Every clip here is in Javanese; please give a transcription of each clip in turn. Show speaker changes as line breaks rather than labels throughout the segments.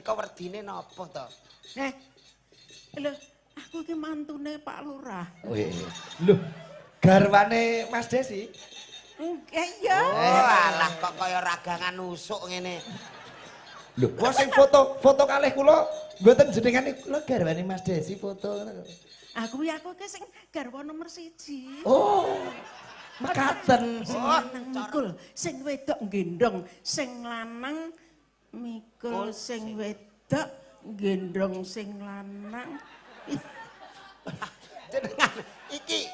Nika werdine napa to?
Eh. Lho, aku iki mantune Pak Lurah.
Oh iya. Lho, garwane Mas Desi.
Nggih iya.
Oh, alah kok kaya ragangan usuk ngene.
Lho, kok sing foto foto kalih kula mboten jenengan kula garwane Mas Desi foto ngono.
Aku iki sing garwa nomor 1.
Oh. Mekaten.
Sing lanang mikul, sing wedok gendong, sing lanang mikul, sing wedok gendong sing lanang.
Jenengan iki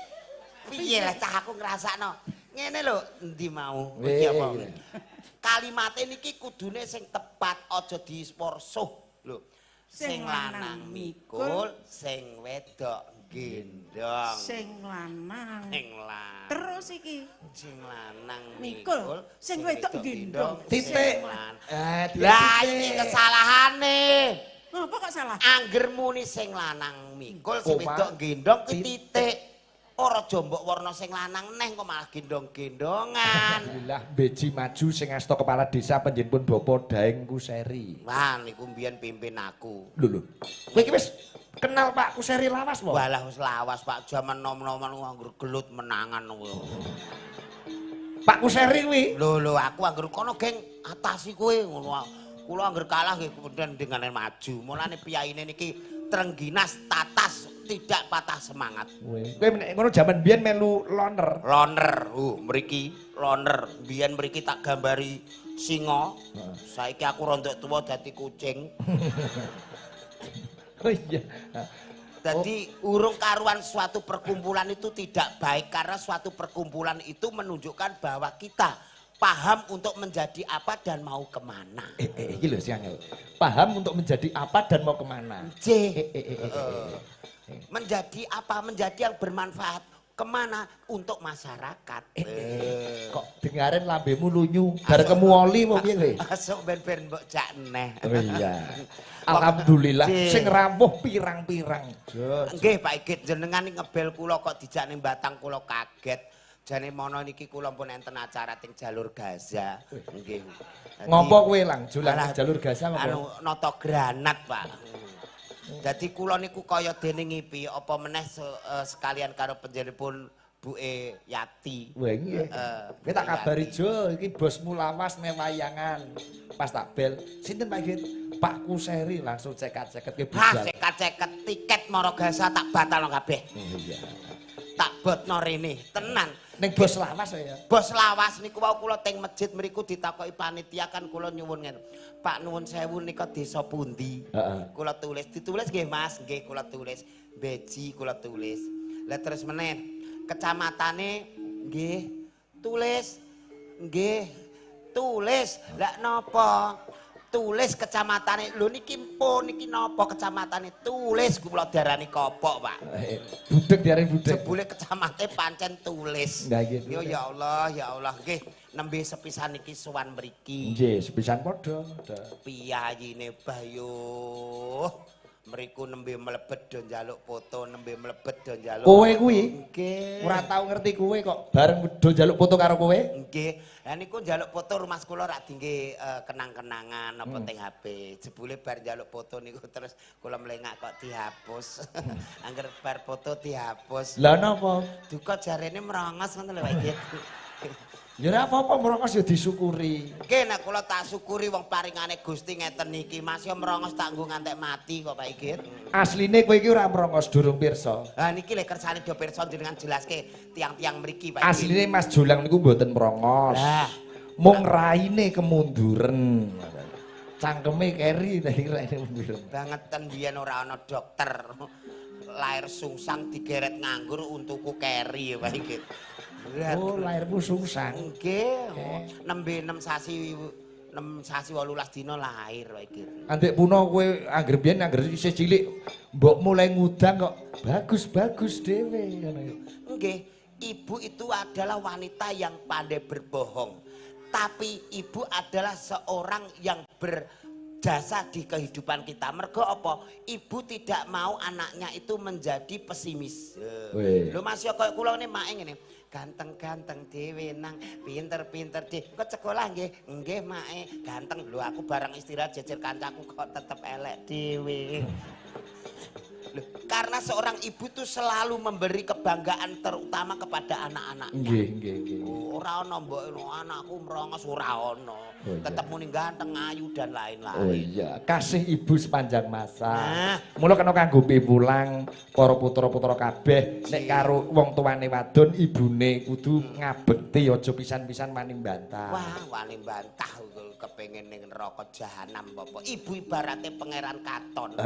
piye lah cah aku ngrasakno. Ngene lho, endi mau? Iki apa? Kalimate niki kudune sing tepat, aja disporsuh lho. Sing lanang mikul, sing wedok gendong.
Sing lanang.
Sing lanang.
Terus iki
sing lanang
mikul, sing wedok gendong.
Titik.
Lah iki kesalahane.
Ngapa kok salah?
Angger muni sing lanang mikul, sing wedok gendong ki titik. Ora aja mbok warna sing lanang neh kok malah gendong-gendongan.
Alhamdulillah Beji maju sing asta kepala desa panjenengan Bapak Daeng Kuseri.
Wah niku mbiyen pimpin aku.
Lho lho. Kowe iki wis kenal Pak Kuseri lawas po?
Walah wis lawas Pak, jaman nom-noman angger gelut menangan kuwi.
Pak Kuseri kuwi.
Lho lho aku angger kono geng atasi kowe ngono. Kula angger kalah nggih kemudian dengan maju. Mulane piyaine niki trengginas tatas tidak patah semangat.
Kowe nek ngono jaman biyen melu loner.
Loner, mriki loner. Biyen mriki tak gambari singa. Saiki aku rondok tuwa dadi kucing.
Oh iya.
Jadi urung karuan suatu perkumpulan itu tidak baik karena suatu perkumpulan itu menunjukkan bahwa kita paham untuk menjadi apa dan mau kemana.
Iki lho sing angel. Paham untuk menjadi apa dan mau kemana.
Menjadi apa? Menjadi yang bermanfaat. Kemana? Untuk masyarakat.
Kok dengaren lambemu lunyu, bar kemuoli apa piye kowe?
Masuk ben-ben mbok jak neh.
Oh iya. Alhamdulillah sing rawuh pirang-pirang.
Nggih Pak Igit, jenengan ngebel kula kok dijak ning Batang kula kaget. Jane mono niki kula pun enten acara teng jalur Gaza. Nggih.
Ngopo kowe lang jolan jalur Gaza ngopo?
Anu nata granat, Pak. Dadi kula niku kaya dene ngipi apa meneh sekalian karo panjenenganipun Buke Yati.
Wah nggih. Kowe tak kabari Jo, iki bosmu lawas mewayangan. Pas tak bel, sinten Pak Igit? Pak Kuseri langsung cekat-ceket ke budal.
Hah, cekat-ceket tiket mara Gaza tak batalno kabeh.
Oh iya.
Tak botno rene, tenan.
Ning bos lawas ya.
Bos lawas niku wau kula teng masjid mriku ditakoki panitia kan kula nyuwun ngene. Pak nuwun sewu nika desa pundi? Kula tulis, ditulis nggih Mas, nggih kula tulis. Beji kula tulis. Lah terus meneh kecamatane nggih tulis, nggih tulis. Lah napa? Tulis kecamatane. Lho niki pun niki napa kecamatane? Tulis kula darani kopok, Pak.
Budek diarani budek.
Jebule kecamate pancen tulis.
Lah nggih.
Yo ya Allah, ya Allah nggih nembe sepisan iki sowan mriki.
Nggih, sepisan padha.
Piyayine Bayu. Mriku nembe mlebet do njaluk foto, nembe mlebet do njaluk.
Kowe kuwi?
Nggih.
Ora tau ngerti kowe kok bareng do njaluk foto karo kowe?
Nggih. Lah niku njaluk foto rumah kula rak dingge kenang-kenangan apa teng HP. Jebule bar njaluk foto niku terus kula mlengak kok dihapus. Angger bar foto dihapus.
Lah napa?
Duka jarene merongos ngono lho Pak Igit.
Ya ora apa-apa merongos ya disyukuri.
Nggih nek kula tak syukuri wong paringane Gusti ngeten niki, Mas ya merongos tak nggo ngantek mati kok Pak Igit.
Asline kowe iki ora merongos durung pirsa.
Lah niki lho kersane do pirsa jenengan jelaske tiang-tiang mriki Pak Igit.
Asline Mas Jolang niku mboten merongos.
Lah
mung raine kemunduren. Cangkeme keri tadi raine munduren.
Bangeten biyen ora ana dokter. Lahir sungsang digeret nganggur untuku keri Pak Igit.
Oh, lahirmu sungsang.
Nggih, nembe 6 sasi 6 sasi 18 dina lahir Pak Igit.
Andik puno kowe angger biyen angger isih cilik mbok mulai ngudang kok bagus-bagus dhewe ngono.
Nggih, ibu itu adalah wanita yang pandai berbohong. Tapi ibu adalah seorang yang jasa di kehidupan kita. Mergo apa? Ibu tidak mau anaknya itu menjadi pesimis. Lho Mas yo koyo kula ngene make ngene. Ganteng-ganteng dhewe nang pinter-pinter dhewe. Kok sekolah nggih? Nggih make. Ganteng lho aku bareng istirahat jejer kancaku kok tetep elek dhewe. Loh, karena seorang ibu tuh selalu memberi kebanggaan terutama kepada anak-anaknya.
Nggih, nggih, nggih.
Ora ana mbok anakku merongos ora ana.
Oh, iya.
Tetep muni ganteng, ayu dan lain-lain.
Oh iya, kasih ibu sepanjang masa.
Nah.
Mula kena kanggo piwulang para putra-putra kabeh nek karo wong tuane wadon ibune kudu ngabekti aja pisan-pisan wani bantah.
Wah, wani bantah kepengin ning neraka jahanam apa. Ibu ibarate pangeran katon.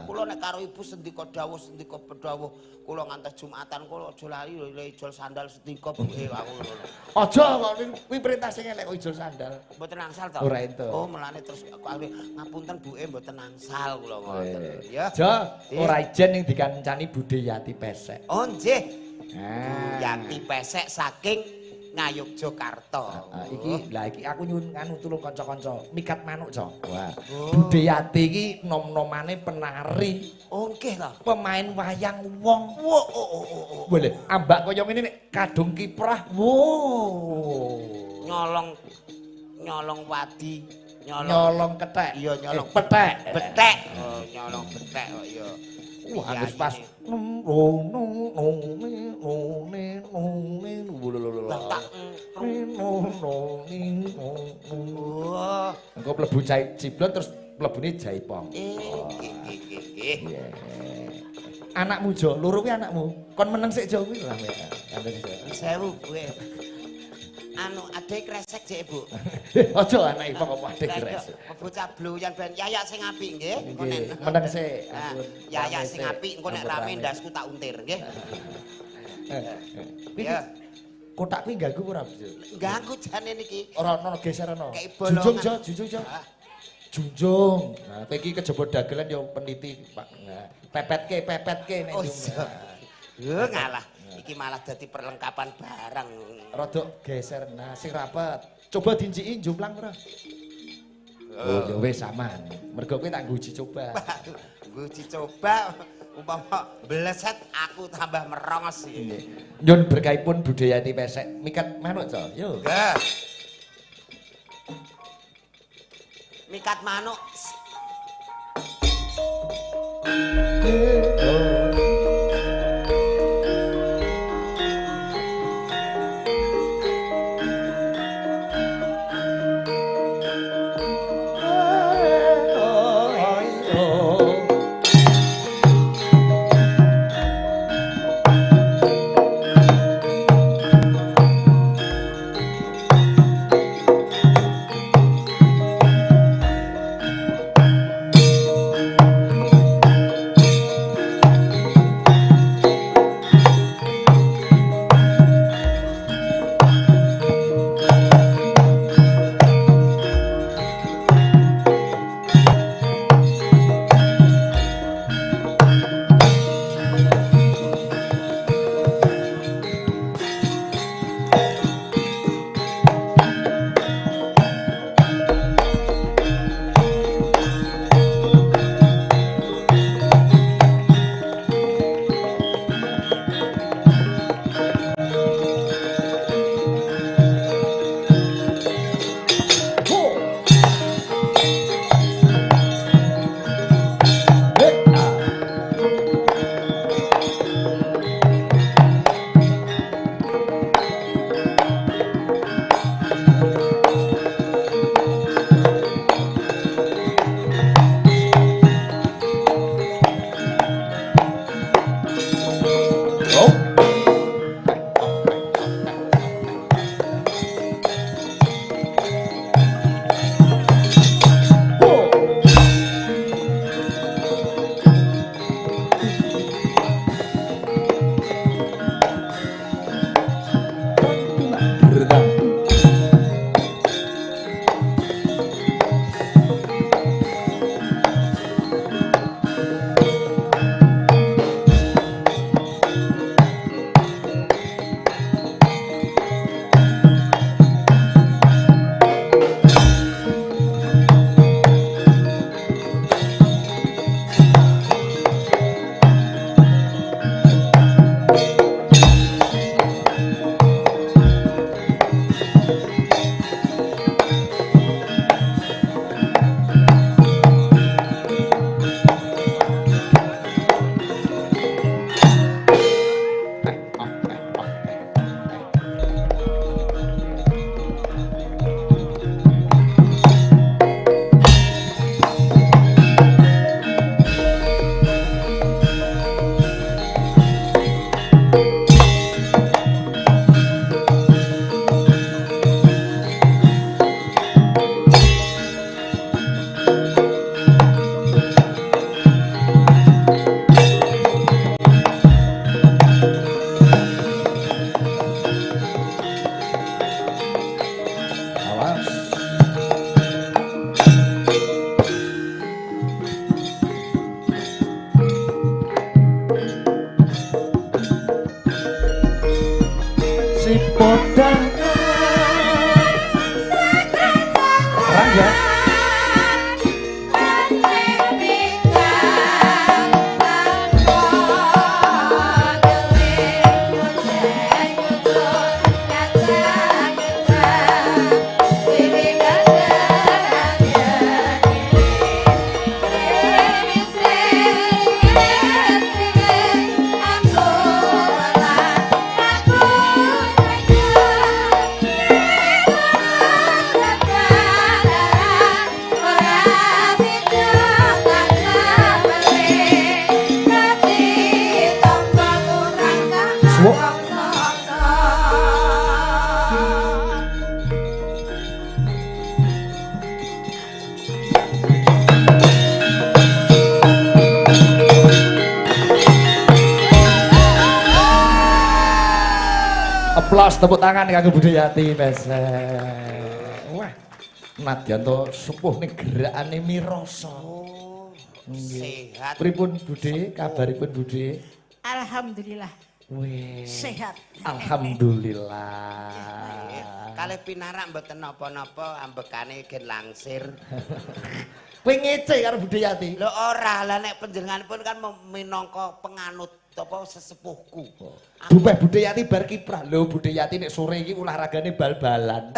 Kula nek karo ibu sendika dawuh sendika bedawuh, kula ngantos Jumatan kula aja lali lho ijol sandal sendika buke aku ngono.
Aja kok kuwi perintah sing elek kok ijol sandal.
Mboten angsal to?
Ora entuk.
Oh, melane terus aku ngapunten buke mboten angsal kula ngoten. Ya.
Ja, ora ijen ning dikancani Budhe Yati Pesek.
Oh, nggih.
Ah.
Yati Pesek saking Ngayogyakarta.
Iki lah iki aku nyuwun nganu tulung kanca-kanca mikat manuk, Jo. Wah.
Oh.
Budhe Yati iki nom-nomane penari.
Oh, nggih to.
Pemain wayang wong.
Wo oh oh oh. oh.
Boleh ambak kaya ngene nek kadung kiprah. Wo.
Nyolong nyolong wadi, nyolong
nyolong kethek.
Iya, nyolong
petek.
Betek. Oh, nyolong betek kok iya.
Wah, wis pas. Engko mlebu ciblon terus mlebune jaipong.
Nggih, nggih, nggih.
Anakmu Jo, loro kuwi anakmu. Kon meneng sik Jo kuwi lah.
Sewu kowe. Anu adek kresek jek, Bu.
Aja anake kok apa adek kresek.
Bocah bloyan ben yayak sing apik nggih. Engko nek
meneng sik.
Yayak sing apik engko nek rame ndasku tak untir nggih.
Ya. Kotak kuwi ganggu ora, Bu?
Ganggu jane niki.
Ora ono geser ono. Junjung Jo, junjung Jo. Junjung. Nah, kowe iki kejaba dagelan ya peniti, Pak. Nah, pepetke, pepetke nek junjung.
Yo ngalah. Iki malah dadi perlengkapan barang.
Rodok geser nah sing rapet. Coba dinciki jomplang ora? Oh ya wis aman. Mergo kowe tak nguji coba.
Nguji coba umpama bleset aku tambah merongos iki.
Nyun berkahipun Budhe Yati Pesek mikat manuk to. Yo.
Nggih. Mikat manuk.
Los tepuk tangan kanggo Bude Yati Pesek. Wah, nadyan to sepuh ning gerakane mirasa.
Oh, sehat.
Pripun Bude? Kabaripun Bude?
Alhamdulillah.
Wih.
Sehat.
Alhamdulillah.
Kalih pinarak mboten napa-napa ambekane gen langsir.
Kowe ngece karo Bude Yati?
Lho ora, lah nek panjenenganipun kan minangka penganut apa sesepuhku.
Dupeh Bude Yati bar kiprah. Lho Bude Yati nek sore iki olahragane bal-balan.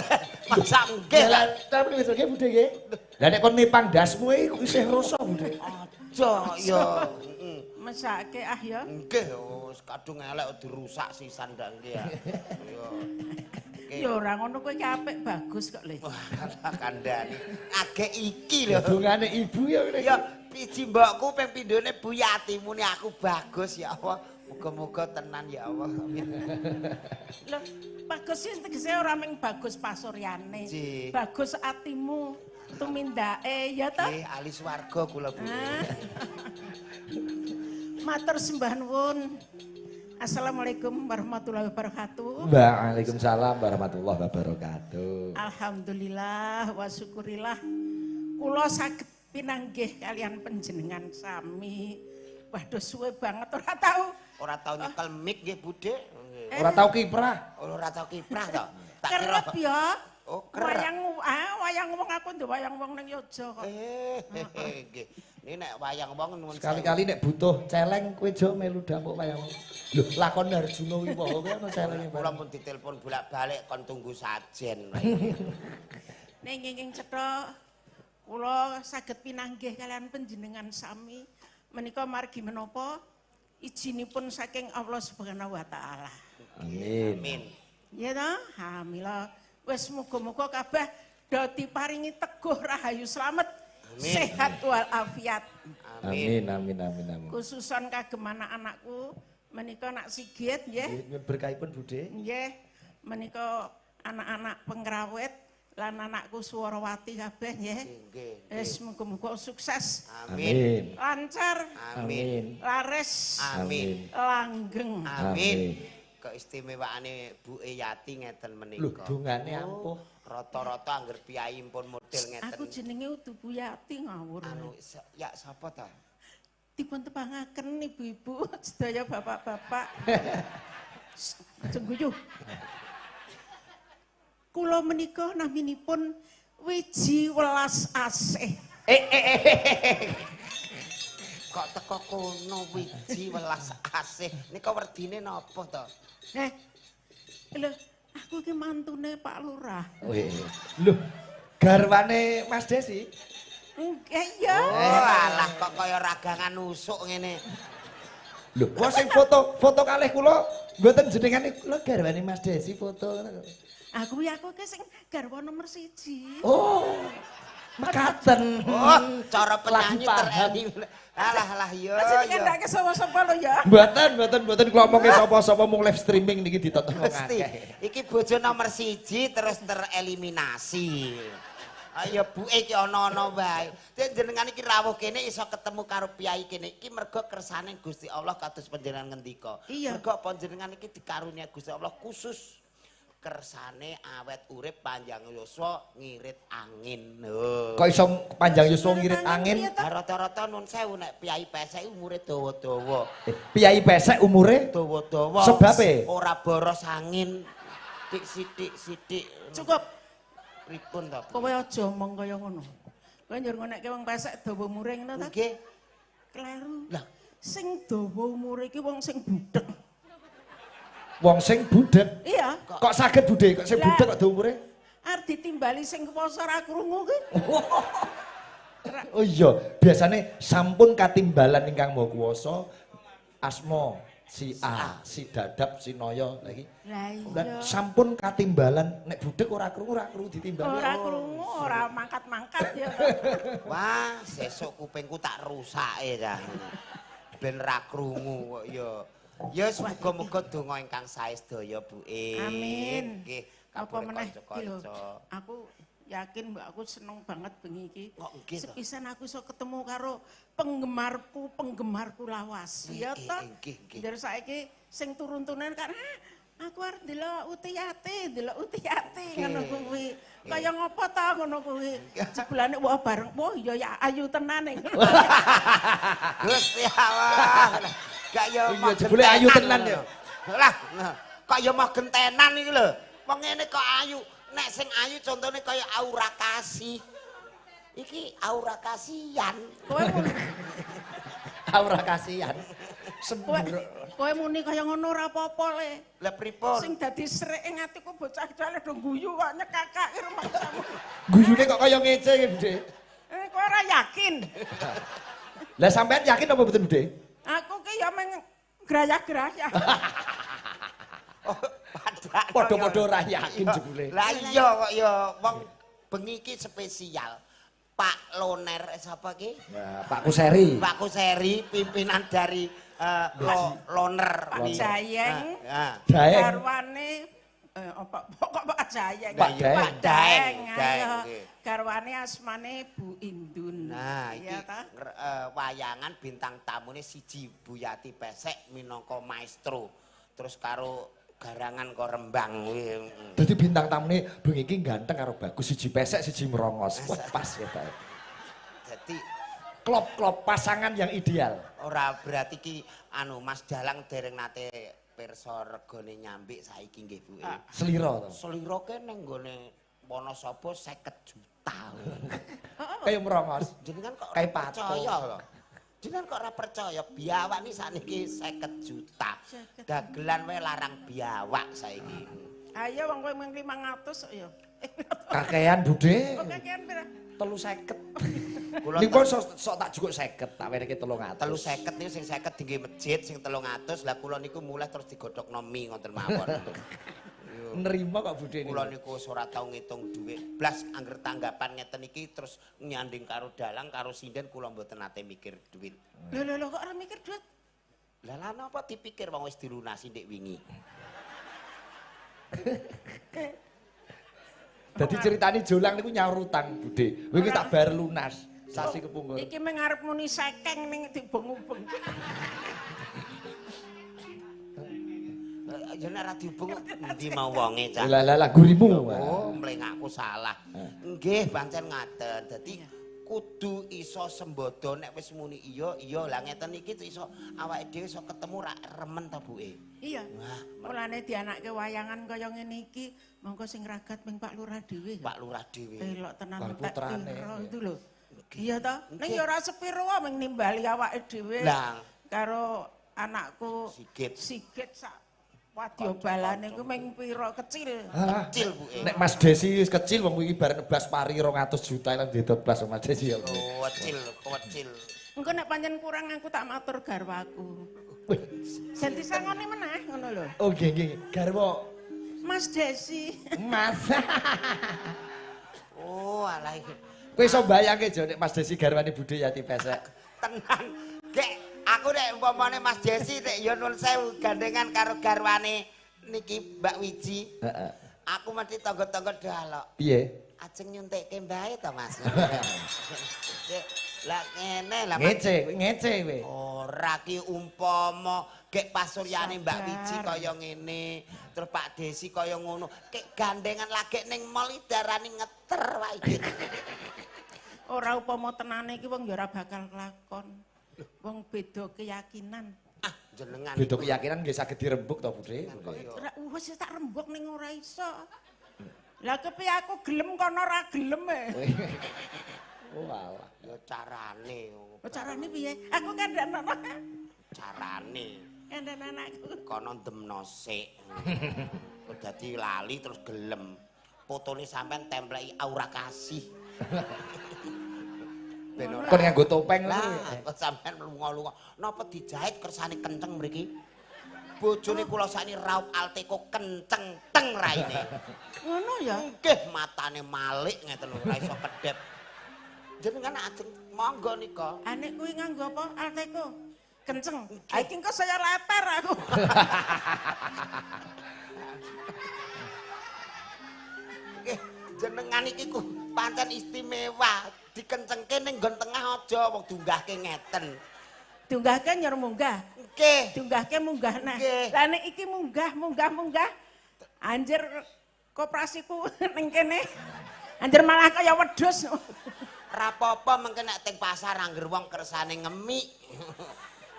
Masa nggih
lah, tapi wis nggih Bude nggih. Lah nek kon nipang ndasmu iki isih rasa Bude.
Aja ya.
Mesake ah ya.
Nggih, wis kadung elek dirusak sisan ndak nggih ya. Yo.
Ya ora ngono kowe iki apik bagus kok le.
Wah, kandhane. Agek iki lho.
Dongane ibu ya ngene.
Ya biji mbokku ping pindhone Bu Yati muni aku bagus ya Allah. Muga-muga tenan ya Allah. Amin.
Lho, bagus sih tegese ora mung bagus pasuryane. Bagus atimu, tumindake ya toh?
Nggih, ahli swarga kula Bu.
Matur sembah nuwun. Assalamualaikum warahmatullahi wabarakatuh.
Waalaikumsalam warahmatullahi wabarakatuh.
Alhamdulillah wa syukurillah kula saged pinanggih kalian panjenengan sami. Waduh suwe banget ora tau.
Ora tau nyekel mic nggih Bude.
Ora tau kiprah.
Ora tau kiprah to. Tak kira
kerep ya.
Oh, kerep.
Wayang wong aku ndek wayang wong ning Yogya kok.
Nggih. Ini nek wayang wong nuwun
sekali-kali nek butuh celeng kowe jo melu dapuk wayang wong. Lho, lakon Arjuna Wiwaha kuwi ana celenge.
Kula pun ditelepon bolak-balik kon tunggu sajen.
Ning ingkang cetha kula saged pinanggih kalian panjenengan sami menika margi menapa ijinipun saking Allah Subhanahu wa taala.
Amin.
Amin.
Ya ta? Ha mila wis muga-muga kabeh do diparingi teguh rahayu slamet.
Amin.
Sehat walafiat.
Amin amin amin amin.
Khususan kagem anak-anakku menika nak Sigit nggih.
Nyuwun berkahipun Bude.
Nggih, menika anak-anak pengrawit lan anakku Suwarawati kabeh nggih.
Nggih.
Wis muga-muga sukses.
Amin.
Lancar.
Amin.
Laris.
Amin.
Langgeng.
Amin. Keistimewaane Bu Yati ngeten menika.
Lho dongane ampuh.
Rata-rata angger piyai pun model ngeten.
Aku jenenge udu Bu Yati ngawur.
Anu ya sapa ta?
Dipun tepangaken ibu-ibu sedaya bapak-bapak. Aja guyu. Kula menika naminipun Wiji Welas Asih.
Kok teko kono Wiji Welas Asih? Nika werdine napa to?
Lho, aku iki mantune Pak Lurah.
Lho, garwane Mas Desi?
Nggih ya.
Oh, alah kok kaya ragangan usuk ngene.
Lho, kok sing foto kalih kula mboten jenengane kula garwane Mas Desi foto.
Aku iki sing garwa nomor 1.
Oh. Mekaten.
Oh, cara penyanyi tereli. Alah alah yo.
Aja dikandhake sapa-sapa lho ya.
Mboten kula omongke sapa-sapa mung live streaming niki ditonton wong akeh.
Iki bojo nomor 1 terus tereliminasi. Ayo buke iki ana-ana wae. Dek jenengan iki rawuh kene iso ketemu karo piyai kene iki mergo kersane Gusti Allah kados panjenengan ngendika. Mergo panjenengan iki dikarunia Gusti Allah khusus kersane awet urip panjang yuswa ngirit angin. Lho.
Kok iso panjang yuswa ngirit angin?
Rata-rata nun sewu nek piyai pesek umure dawa-dawa.
Piyai pesek umure
dawa-dawa.
Sebabe
ora boros angin. Sithik-sithik.
Cukup.
Pripun to?
Kowe aja omong kaya ngono. Kowe njur ngonekke wong pesek dawa umure ngono ta?
Nggih.
Kleru.
Lah,
sing dawa umure iki wong sing budhek.
Wong sing budhek.
Iya.
Kok saged budhe? Kok sing budhek kok dawa umure?
Arep ditimbali sing kuwasa ora krungu ki.
Oh iya, biasane sampun katimbalan ingkang Maha Kuwasa asma si A, si Dadap, si Noyo lagi.
Lah iya.
Sampun katimbalan nek budhek ora krungu ditimbali.
Ora krungu, ora mangkat-mangkat ya.
Wah, sesuk kupingku tak rusake ta. Ben ra krungu kok ya. Ya muga-muga donga ingkang sae sedaya Buke.
Amin.
Nggih,
apa meneh iki lho. Aku yakin mbak aku seneng banget bengi iki. Sepisan aku iso ketemu karo penggemarku lawas. Ya toh. Njer saiki sing turun-turunan kan Aku arep ndelok Utiyati, ndelok Utiyati ngono kuwi. Kaya ngopo ta ngono kuwi. Jebulane wah bareng, wah iya ya ayu tenan ngono.
Gusti Allah. Gak ya
Iya, jebule ayu tenan ya.
Lah, kok ya mau gentenan iki lho. Wong ngene kok ayu. Nek sing ayu contone kaya aura kasih. Iki aura kasihan.
Kowe muni
Aura kasihan. Sembur.
Kowe muni kaya ngono ora apa-apa le.
Lah pripun?
Sing dadi srek ing atiku bocah kecil do guyu kok nyekakake rumangsamu.
Guyune kok kaya ngece iki, Bude.
Kowe ora yakin.
Lah sampean yakin apa mboten, Bude?
Aku ki ya meng grayah-grayah.
Oh,
Padha-padha ora yakin jebule.
Lah iya kok ya wong bengi iki spesial. Pak Loner sapa ki?
Nah, Pak Kuseri.
Pak Kuseri pimpinan dari Loner.
Pak Jayeng.
Daeng.
Garwane apa kok Pak Jayeng?
Pak Daeng.
Pak Daeng.
Daeng.
Garwane asmane Bu Indun.
Nah, iki wayangan bintang tamune siji Bu Yati Pesek minangka maestro. Terus karo garangan kok Rembang kuwi.
Dadi bintang tamune bengi iki ganteng karo bagus, siji pesek siji merongos. Wah, pas ya ta.
Dadi
klop-klop pasangan yang ideal.
Ora berarti ki anu Mas Dalang dereng nate pirsa regane nyambik saiki nggih Bu.
Selira to.
Selira ke ning nggone Wonosobo 50 juta.
Kaya merongos.
Jenengan kok
kayak
percaya lho. Jenengan kok ora percaya biawak ni sakniki 50 juta. Dagelan wae larang biawak saiki.
Ayo wong kowe mung 500 kok ya.
Kakean Bude.
Kok kakean pira?
350. Niku sok tak jukuk 50, tak wenehke 300.
350 niku sing 50 dingge masjid, sing 300 lah kula niku mulai terus digodhogno mi ngoten mawon.
Nerima kok Bude niku.
Kula niku wis ora tau ngitung dhuwit. Blas angger tanggapan ngeten iki terus nyanding karo dalang karo sinden kula mboten nate mikir dhuwit.
Lho lho lho kok ora mikir dhuwit?
Lah lha napa dipikir wong wis dilunasi ndek wingi.
Dadi ceritane Jolang niku nyaur utang Bude. Wingi tak bayar lunas sasi kepungkur.
Iki meng arep muni sekeng ning dibung-ubung.
Ya nek ora diubung endi mau wonge, Cak.
Lah lah lah gurimu.
Oh, mlengakku salah. Nggih, pancen ngaten. Dadi kudu iso sembodo nek wis muni iya, iya. Lah ngeten iki iso awake dhewe iso ketemu ra remen ta, Buke.
Iya. Wah, mulane dianake wayangan kaya ngene iki, monggo sing ragat ping Pak Lurah dhewe.
Pak Lurah dhewe.
Elok tenan entek piro itu lho. Iya ta? Ning ya ora sepiro wae mung nimbali awake dhewe.
Lah
karo anakku
Sigit.
Sigit sak wadya balane ku mung piro kecil.
Kecil Buke.
Nek Mas Desi wis kecil wong iki bar nebas pari 200 juta lan ditebas Mas Desi ya.
Oh, kecil, kecil.
Engko nek pancen kurang aku tak matur garwaku. Ganti sangone meneh ngono lho.
Oh nggih nggih, garwa
Mas Desi.
Mas.
Oh, alah iki.
Kowe iso mbayangke jo nek Mas Desi garwane Bude Yati Pesek.
Tenan. Gek, aku nek umpamane Mas Desi nek ya nuwun sewu gandengan karo garwane niki Mbak Wiji.
Heeh.
Aku mesti tangga-tangga dalok.
Piye?
Ajeng nyuntikke mbae to, Mas. Lah ngene lah
ngece, ngece kowe.
Ora ki umpama gek pasuryane Mbak Wiji kaya ngene, terus Pak Desi kaya ngono, gek gandengan lagi ning mall iki darani ngeter wae iki.
Ora upama tenane iki wong ya ora bakal kelakon. Wong beda keyakinan.
Ah, jenengan.
Beda keyakinan nggih saged dirembuk to, Bude.
Ora wis tak rembuk ning ora iso. Lah kepiye aku gelem kono ora gelem e.
Oh alah.
Ya carane.
Oh carane piye? Aku kandhane.
Carane.
Kandhane anakku.
Kono ndemno sik. Kok dadi lali terus gelem. Fotone sampean templeki aura kasih. Ben ora.
Kon nganggo topeng
ngono. Lah, kok sampean lunga-lunga. Napa dijahit kersane kenceng mriki? Bojone kula sakniki raup Alteko kenceng teng raine.
Ngono ya?
Nggih, matane malik ngeten lho, ora iso kedhep. Jenengan ajeng monggo nika.
Anek kuwi nganggo apa? Alteko. Kenceng. Ha iki engko saya leper aku.
Nggih, jenengan iki ku pancen istimewa. Dikencengke ning nggon tengah aja wong diunggahke ngeten.
Diunggahke nyor munggah.
Nggih.
Diunggahke munggah nah. Lah nek iki munggah munggah munggah anjir koperasiku ning kene. Anjir malah kaya wedhus.
Rapopo mengke nek teng pasar angger wong kersane ngemik.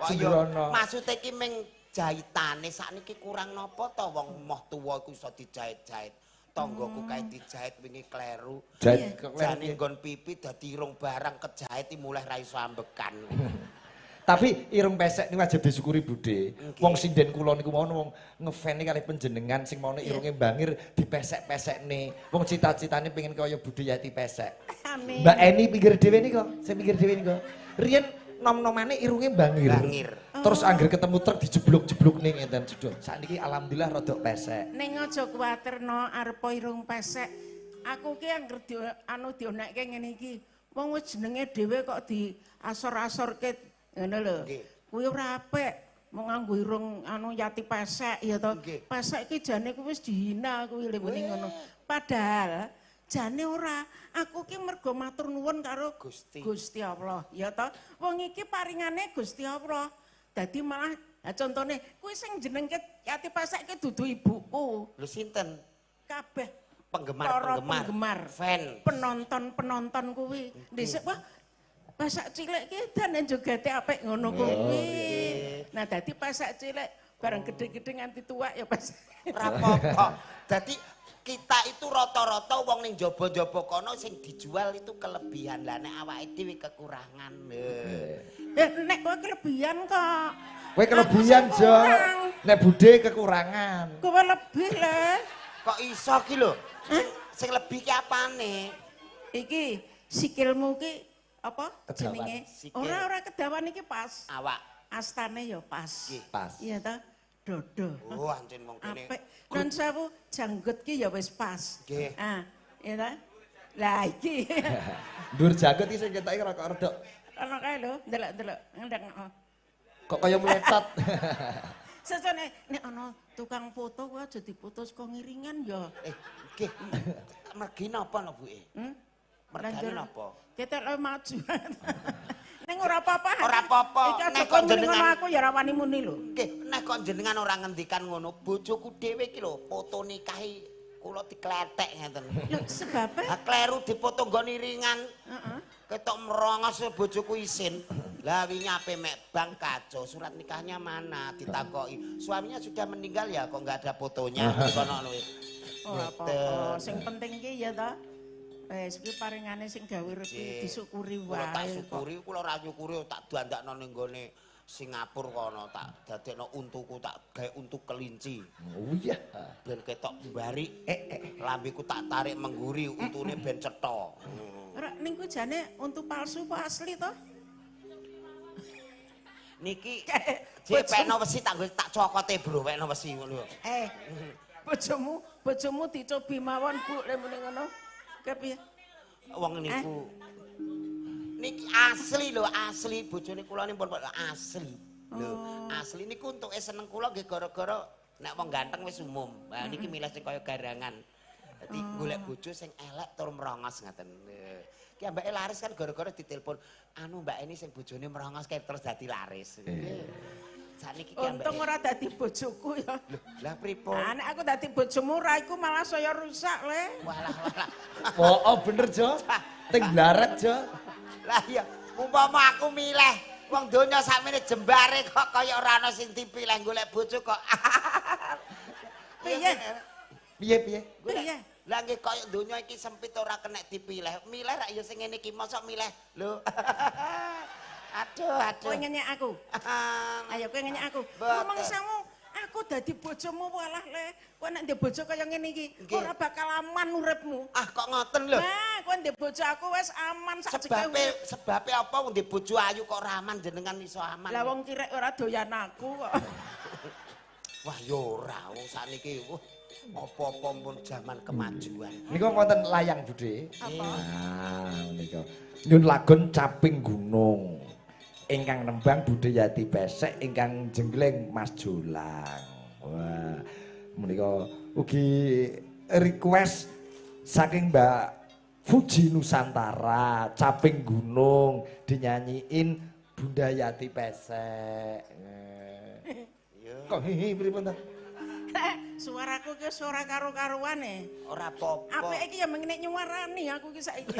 Kok yo maksude iki ming jahitane sakniki kurang napa to wong moh tuwa iku iso dijahit-jahit. Tanggoku kae dijahit wingi kleru.
Jahit
jane nggon pipi dadi irung barang kejahit mulih ra iso ambekan.
Tapi irung pesek niku wajib disyukuri Bude. Wong sinden kula niku mawon wong ngefan kalih panjenengan sing maune irunge bangir dipesek-pesekne. Wong cita-citane pengen kaya Bude Yati Pesek.
Amin.
Mbak Eni pinggir dhewe nika, sing pinggir dhewe nika. Riyen nom-nomane irunge bangir.
Bangir.
Terus angger ketemu truk dijeblok-jeblokne ngenten jedul. Sakniki alhamdulillah rodok pesek.
Ning aja kuwatir no arep irung pesek. Aku ki angger di anu dionekke ngene iki. Wong wis jenenge dhewe kok diasor-asorke ngono lho. Kuwi ora apik. Mung nganggo irung anu Yati Pesek ya to. Pesek iki jane kuwi wis dihina kuwi lho muni ngono. Padahal jane ora, aku ki mergo matur nuwun karo
Gusti.
Gusti Allah, ya toh. Wong iki paringane Gusti Allah. Dadi malah contone kuwi sing jenengke Yati Pesek ki dudu ibuku.
Lho sinten?
Kabeh
penggemar-penggemar, fan,
penonton-penonton kuwi. Dhisik wah pesek cilik ki dan jogete apik ngono kuwi. Nah dadi pesek cilik bareng gede-gede nganti tua ya pas.
Ora apa-apa. Dadi kita itu rata-rata wong ning jaba-jaba kono sing dijual itu kelebihan. Lah nek awake dhewe kekurangan.
Nek kowe kelebihan kok.
Kowe kelebihan, Jo. Nek Bude kekurangan.
Kowe lebih le.
Kok iso ki lho? Sing lebih ki apane?
Iki sikilmu ki apa jenenge? Ora kedawan iki pas.
Awak.
Astane ya pas.
Pas.
Iya ta? Dodo.
Oh, ancen wong kene.
Apik. Nun sewu janggut ki ya wis pas.
Nggih.
Ah, iya ta? Lah iki.
Ndur janggut iki sing ketoke rada redok.
Ana kae lho, ndelok-ndelok, ngendeng.
Kok kaya meletot.
Sesone nek ana tukang foto kuwi aja dipoto saka ngiringan ya.
Nggih. Mergi napa lho, Bu? Mergane napa?
Ketok maju. Ning ora apa-apa.
Ora apa-apa.
Nek kok jenengan aku ya ora wani muni lho.
Nggih, nek kok jenengan ora ngendikan ngono, bojoku dhewe iki lho foto nikahi kula dikletek ngeten.
Lho sebabe?
Ha kleru dipoto nggon iringan.
Heeh.
Ketok merongos bojoku isin. Lah wingi ape mek bang kacau, surat nikahnya mana ditakoki. Suaminya sudah meninggal ya kok enggak ada fotonya kono lho.
Ora apa-apa, sing penting ki ya ta. Wis kuwi paringane sing gawe rezeki disyukuri wae.
Kula tak syukuri, kula ora nyukuri tak dandakno ning gone Singapura kono, tak dadekno untuku tak gawe untu kelinci.
Oh iya.
Ben ketok mbarik, lambeku tak tarik mengguri untune ben cetha.
Ora ning kuwi jane untu palsu apa asli to?
Niki jek pekno wesi tak tak cokote bro, pekno wesi ngono.
Bojomu dicobi mawon Bu lek muni ngono. Kepiye?
Wong niku. Niki asli lho, asli bojone kula niki pun asli. Lho, asli niku untuke seneng kula nggih gara-gara nek wong ganteng wis umum. Lah niki milih sing kaya garangan. Dadi golek bojo sing elek tur merongos ngaten. Ki ambake laris kan gara-gara ditelepon, anu Mbak Eni sing bojone merongos kae terus dadi laris. Sakniki ki ambake.
Untung ora dadi bojoku ya.
Lho, lah pripun?
Lah nek aku dadi bojomu ra iku malah saya rusak le.
Walah walah.
Oh, bener Jo. Ting blaret Jo.
Lah iya, umpama aku milih wong donya sakmene jembare kok kaya ora ana sing dipilih golek bojo kok.
Piye?
Piye piye?
Piye?
Lah nggih kaya donya iki sempit ora kenek dipilih. Milih rak ya sing ngene iki mosok milih. Lho. Aduh, aduh.
Kowe ngenyek aku. Ayo kowe ngenyek aku. Rumangsamu aku dadi bojomu walah le. Kowe nek ndek bojo kaya ngene iki ora bakal aman uripmu.
Ah kok ngoten lho.
Nah, kowe ndek bojo aku wis aman sak
sebabe sebabe apa wong ndek bojo ayu kok ora aman jenengan iso aman.
Lah wong kirek ora doyan aku kok.
Wah ya ora wong sakniki apa-apa pun zaman kemajuan.
Nika wonten layang Bude.
Apa?
Ah nika. Nyun lagon Caping Gunung. Ingkang nembang Bude Yati Pesek, ingkang jenggleng Mas Jolang. Wah, menika ugi request saking Mbak Fuji Nusantara, Caping Gunung dinyanyiin Bunda Yati pesek.
Iya.
Kok hihi pripun ta?
Suaraku ki suara karo-karuane.
Ora apa-apa.
Apike iki ya mengene nyuwarani aku ki saiki.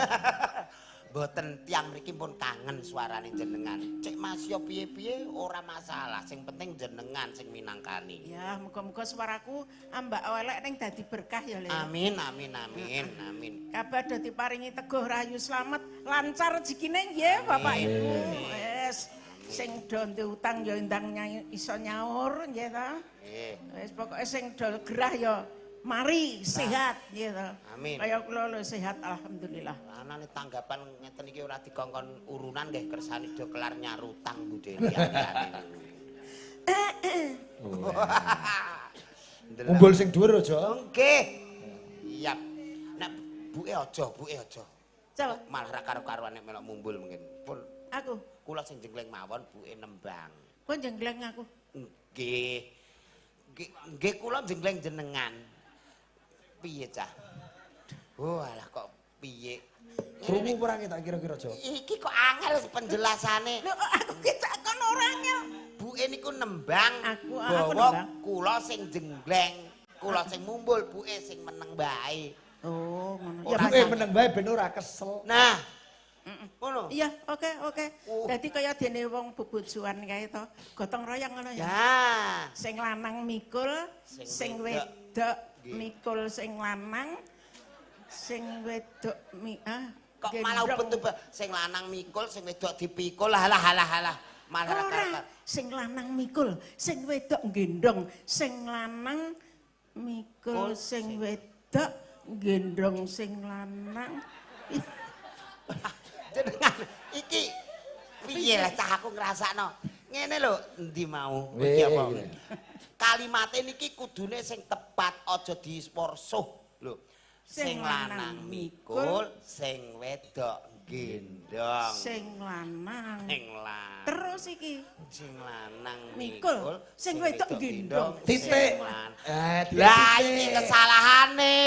Mboten tiyang mriki pun kangen suarane jenengan. Cek Mas yo piye-piye ora masalah, sing penting jenengan sing minangkani.
Ya, muga-muga suaraku ambak elek ning dadi berkah ya, Le.
Amin amin amin amin.
Kabar do diparingi teguh rahayu slamet, lancar rezekine nggih Bapak Ibu. Wis sing do ndek utang ya ndang iso nyaur nggih ta.
Nggih.
Wis pokoke sing do gerah ya mari sehat nggih ta.
Amin.
Kaya kula lho sehat alhamdulillah.
Anane tanggapan ngeten iki ora dikongkon urunan nggih kersane do kelar nyarutang Bu Deli liyane.
Mumbul sing dhuwur aja.
Nggih. Siap. Nek buke aja, buke aja.
Coba
Malah ra karo-karuan nek melok mumbul mungkin. Pun
aku
kula sing jenggleng mawon buke nembang.
kok jenggleng aku.
Nggih. Nggih kula jenggleng jenengan. Piye cah? Oh alah kok piye?
Krungu ora tak kira-kira aja.
Iki kok angel penjelasane.
Lho aku ki takon ora angel.
Buke niku nembang.
Aku
bawa
nembang.
Kula sing jenggleng, kula sing mumbul, buke sing meneng bae.
Oh, ngono. Ya
Buke meneng bae ben ora kesel.
Nah. Ngono.
Iya, oke, oke. Dadi kaya dene wong bebojoan kae to, gotong royong ngono ya.
Ya.
Sing lanang mikul, sing wedok mikul sing lanang, sing wedok
kok malah ubet-ubet sing lanang mikul, sing wedok dipikul. Halah halah halah. Malah ra
ora. Sing lanang mikul, sing wedok gendong, sing lanang mikul, sing wedok gendong sing lanang.
Jenengan iki piye lah cah aku ngrasakno. Ngene lho, endi mau? Iki apa? Kalimate niki kudune sing tepat, aja disporsuh lho. Sing lanang mikul, sing wedok gendong.
Sing lanang.
Sing lanang.
Terus iki.
Sing lanang
mikul, sing wedok gendong.
Titik.
Lah iki kesalahane.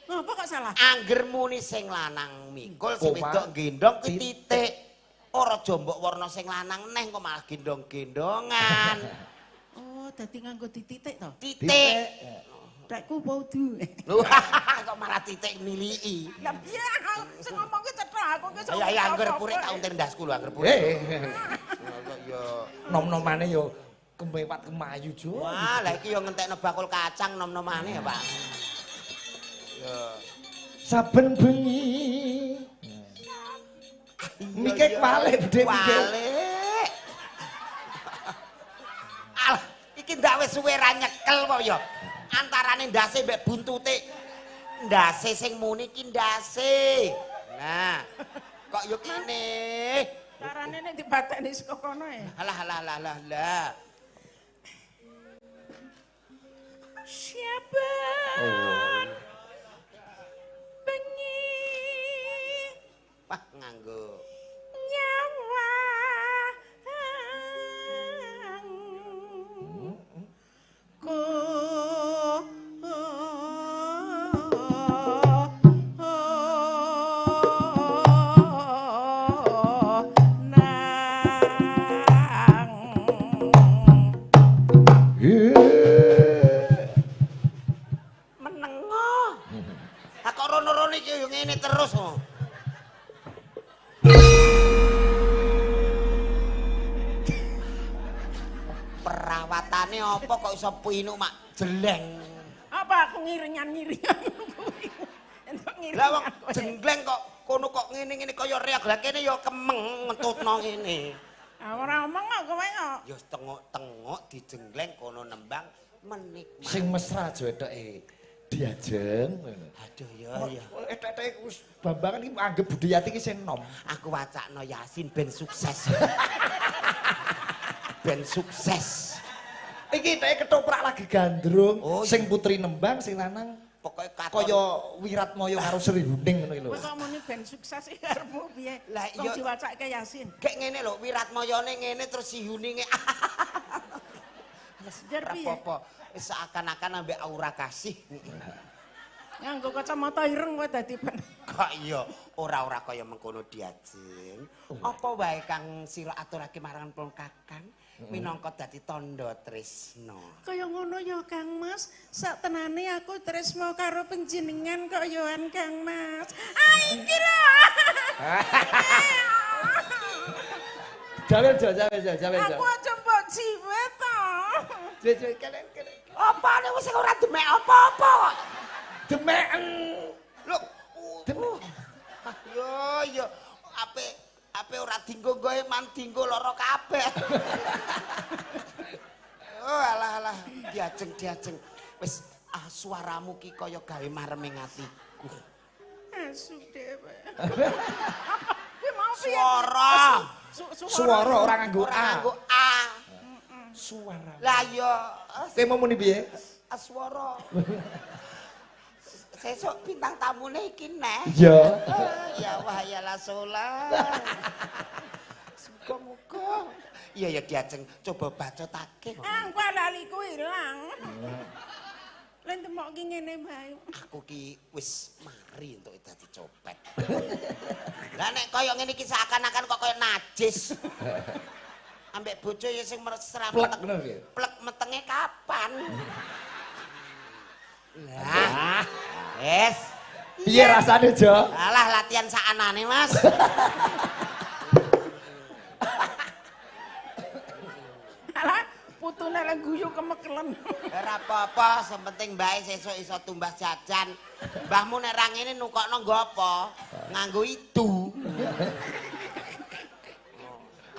Ngapa kok salah?
Angger muni sing lanang mikul, sing wedok gendong kuwi titik. Ora aja mbok warna sing lanang neh kok malah gendong-gendongan.
Oh, dadi nganggo dititik to?
Titik.
Rekku wudu.
Lho, kok malah titik miliki.
Lah piye sing ngomong ki cetha aku ki.
Ya ya angger purik tak untir ndasku lho angger purik. Kok ya
nom-nomane yo kemewat kemayu jo.
Wah, lah iki yo ngentekno bakul kacang nom-nomane ya, Pak. Ya.
Saben bengi. Mike kwalik budhe mike.
Kwalik. Alah, iki ndak wis suwe ra nyekel kok ya. Antarane ndase mbek buntute. Ndase sing muni ki ndase. Nah, kok yo kene.
Carane nek dibateni saka kono e.
Alah alah alah alah lah.
Siapa? Bengi.
Wah, nganggo
nyawa. Ku nang
menengo. Ha kok rono-rono iki yo ngene terus kok. Perawatane apa kok iso pinuk mak jeleng.
Apa aku ngiringan-ngiringan kuwi. Entuk ngiringan.
Lah wong jenggleng kok kono kok ngene-ngene kaya reak. Lah kene ya kemeng ngentutno ngene.
Ah ora omong kok kowe kok.
Ya tengok-tengok dijenggleng kono nembang menikmati.
Sing mesra aja etoke diajeng ngono.
Aduh ya ya.
Etek-eteke wis Bambangan iki anggap Budhe Yati iki sing nom.
Aku wacakno Yasin ben sukses. Ben sukses.
Iki eteke ketoprak lagi gandrung,
Oh,
sing putri nembang, sing lanang
pokoke katon
kaya Wiratmaya karo Sri Huning ngono iki lho.
Kowe kok muni ben sukses iki karepmu piye?
Lah,
Kok
iya.
diwacake Yasin.
Gek ngene lho, Wiratmayane ngene terus si Huninge.
Jar piye?
Apa-apa seakan-akan ambek aura kasih.
Nganggo kacamata ireng kowe dadi ben.
Kok iya ora-ora kaya mengkono diajeng. Apa wae kang sira aturake marang pun Kakang minangka dadi tandha tresna.
Kaya ngono ya Kang Mas, sak tenane aku tresna karo panjenengan kok yoan Kang Mas. Ah iki lho.
Jawel jo, jawel jo, jawel jo.
Aku aja mbok jiwet to.
Jiwet kene kene.
Apane wis ora demek apa-apa kok.
Demeken.
Lho, demek. Yo yo ape ape ora dinggo nggoe man dinggo lara kabeh. Oh alah alah diajeng diajeng. Wis ah suaramu ki kaya gawe mareming atiku.
Asu dhewe. Kuwi mau piye?
Suara.
Suara ora nganggo
Ora
A.
nganggo A.
Suara.
Lah iya
Kowe mau muni piye?
Aswara. Sesuk bintang tamune iki neh.
Iya.
Ya wah ya la sola. Muga-muga. Iya ya diajeng coba bacotake.
Ah, kok laliku ilang. Lah demok ki ngene bae.
Aku ki wis mari entuk dadi copet. Lah nek kaya ngene iki seakan-akan kok kaya najis. Ambek bojo ya sing mesra
Plek bener ki.
Plek metenge kapan? Lah. Wes.
Piye rasane, Jo?
Alah latihan sakanane, Mas.
Alah putune lek guyu kemekelen.
Ora apa-apa, sing penting mbae sesuk iso tumbas jajan. Mbahmu nek ra ngene nukokno nggo apa? Nganggo idu.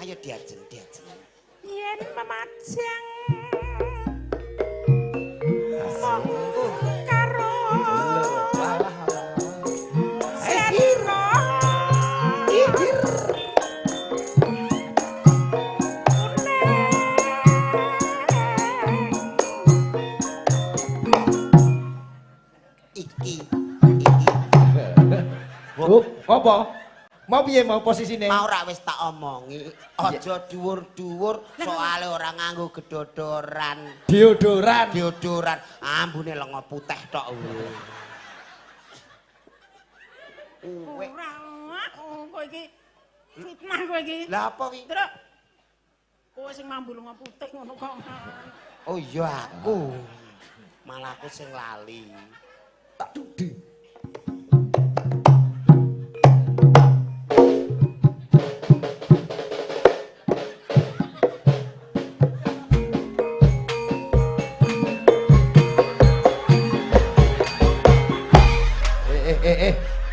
Ayo diajeng, diajeng.
Yen memajang mung karo salira
Iki, iki.
Hup, apa? Mau piye mau posisine?
Mau ra wis tak omongi, aja dhuwur-dhuwur soale ora nganggo gedodoran.
Deodoran.
Deodoran, ambune lenga putih tok. Uwe.
Ora, kowe iki fitnah kowe iki.
Lah apa wi?
Truk. Kowe sing mambu lenga putih ngono kok.
Oh iya aku. Malah aku sing lali.
Tak dudi.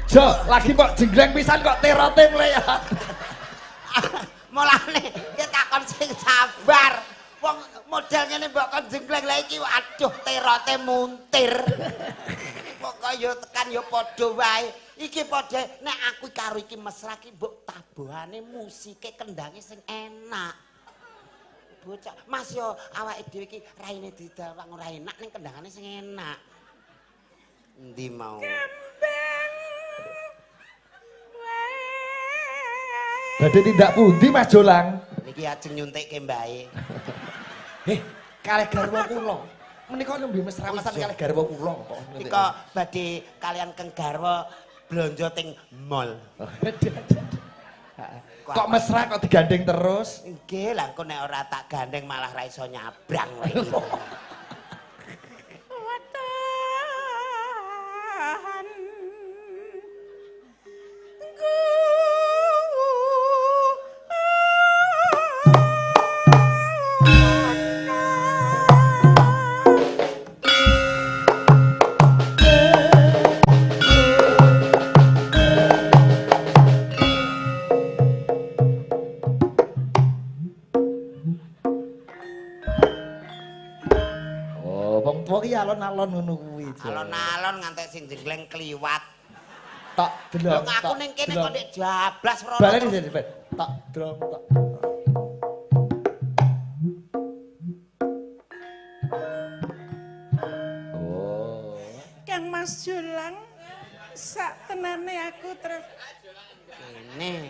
Jo, lagi kok jenggleng pisan kok terote mulai ya.
Mulane kita kon sing sabar. Wong model ngene mbok kon jenggleng lha iki aduh terote muntir. Pokoke yo tekan yo padha wae. Iki padha nek aku karo iki mesra ki mbok tabuhane musike kendange sing enak. Bocah, Mas yo awake dhewe iki raine didawang ora enak ning kendangane sing enak. Endi mau?
Badhe tindak pundi Mas Jolang?
Niki ajeng nyuntikke mbae.
Kalih garwa kula. Menika nembe mesra-mesran kalih garwa kula kok.
Nika badhe kalian keng garwa blonjo teng mall.
Kok mesra kok digandeng terus?
Nggih, lah engko nek ora tak gandeng malah ra iso nyabrang wae iki.
Watahan
Alon-alon ngono kuwi.
Alon-alon ngantek sing jengleng kliwat.
Tok delok.
Lho aku ning kene kok ndek jablas rono.
Baleni jane, tok drong tok. Oh.
Kang Mas Jolang, sak tenane aku terus
kene.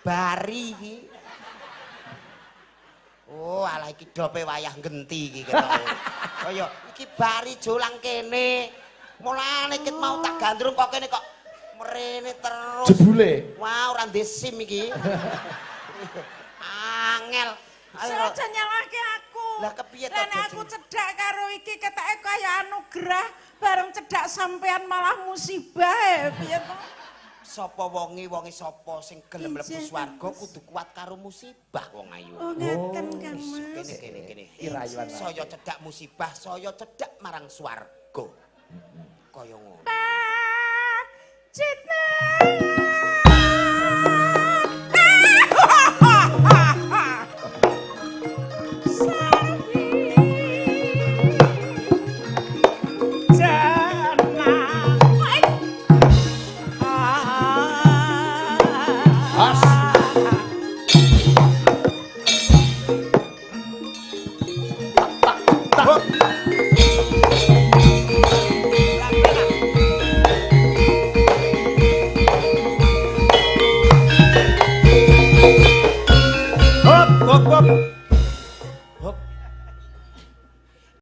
Bari iki. Oh, alah iki dope wayah genti iki ketoke. Kaya iki bari Jolang kene. Mulane ket mau tak gandrung kok kene kok Mrene terus.
Jebule.
Wah, ora ndek SIM iki. Angel.
Aja nyalahke aku.
Lah kepiye to?
Lah aku cedhak karo iki ketake kaya anugerah, bareng cedhak sampean malah musibah piye to?
Sapa wonge sapa sing gelem mlebu swarga kudu kuat karo musibah wong ayu.
Oh ngaten Kang Mas.
Kene.
Irayuan.
Saya cedhak musibah, saya cedhak marang swarga. Kaya ngono.
Cita.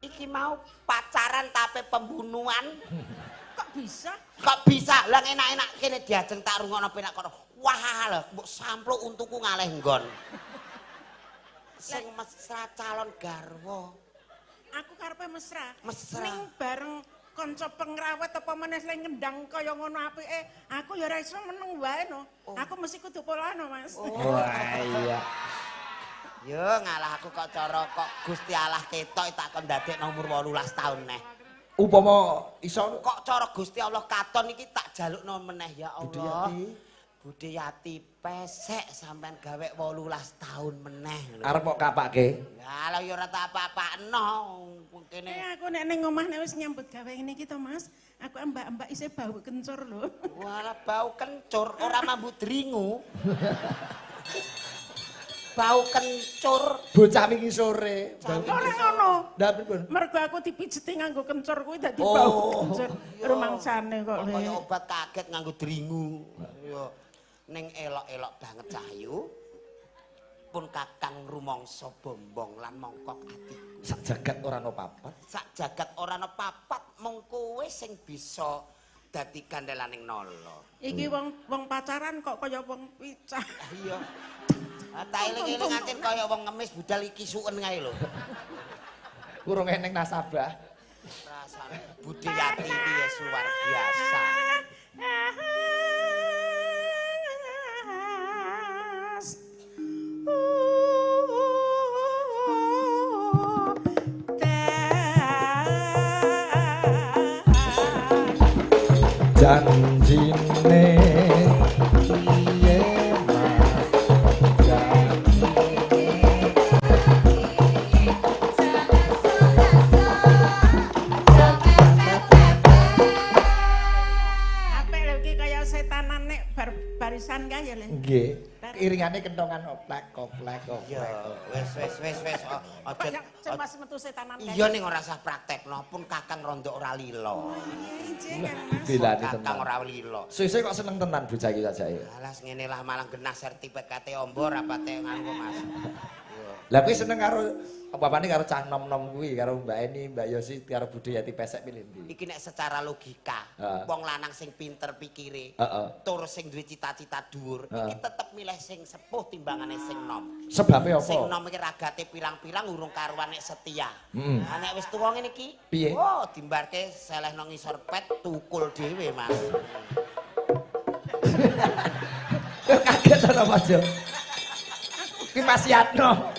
Iki mau pacaran tapi pembunuhan.
Kok bisa?
Kok bisa? Lah enak-enak kene diajeng tak rungokno penak kono. Wah lho, mbok sampluk untuku ngalih nggon. Sing mesra calon garwa.
Aku karepe mesra.
Mesra.
Ning bareng kanca pengrawat apa meneh sing ngendang kaya ngono apike, aku ya ora iso meneng wae no. Aku mesti kudu polano, Mas.
Wah iya.
Yo ngalah aku kok cara kok Gusti Allah ketok tak kon ndadekno umur 18 tahun neh.
Upama iso
kok cara Gusti Allah katon iki tak jalukno meneh ya Allah. Budhe Yati pesek sampean gawe 18 tahun meneh lho.
Arep kok kapake?
Lah lha ya ora tak apa-apakno kene.
Aku nek ning omah nek wis nyambut gawe ngene iki to Mas, aku ambak-ambak isih bau kencur lho.
Walah bau kencur ora mambu dringu. Bau kencur.
Bocah wingi sore.
Ora ngono.
Ndak pripun?
Mergo aku dipijeti nganggo kencur kuwi dadi bau kencur. Rumangsane kok.
Kaya obat kaget nganggo dringu. Yo ning elok-elok banget Cahyu. Pun kakang rumangsa bombong lan mongkok atiku.
Sak jagat ora ana papat.
Sak jagat ora ana papat mung kowe sing bisa dadi gandelaning nala.
Iki wong pacaran kok kaya wong picah.
Iya. Tak eling-eling ancen kaya wong ngemis budal iki suken kae lho.
Urung eneng nasabah.
Rasane Budhe Yati iki ya luar biasa.
Janjine piye Mas?
Apik lho iki kaya setanan nek barisan kae ya Le.
Nggih. Iringane kentongan oplek oplek
Ya
oplek.
wis wis wis wis aja
Mas metu setanan kae.
Iya ning ora usah praktekno pun kakang rondo ora lila.
Dilani
Kakang
tenan.
ora lila.
Suwe-suwe kok seneng tenan bocah iki sajake.
Alah ngene lah malah genah sertifikate ombo rapate nganggo Mas.
Lah kowe seneng karo bapane karo cah nom-nom kuwi karo Mbak Eni, Mbak Yosi karo Budhe Yati pesek pilih ndi?
Iki nek secara logika, wong lanang sing pinter pikire, tur sing duwe cita-cita dhuwur, iki tetep milih sing sepuh timbangane sing nom.
Sebabe apa?
Sing nom iki ragate pirang-pirang urung karuan nek setia. Lah nek wis tuwa ngene iki, oh dimbarke selehno ngisor pet tukul dhewe, Mas.
Kaget ana Mas yo. Ki Mas Yatno.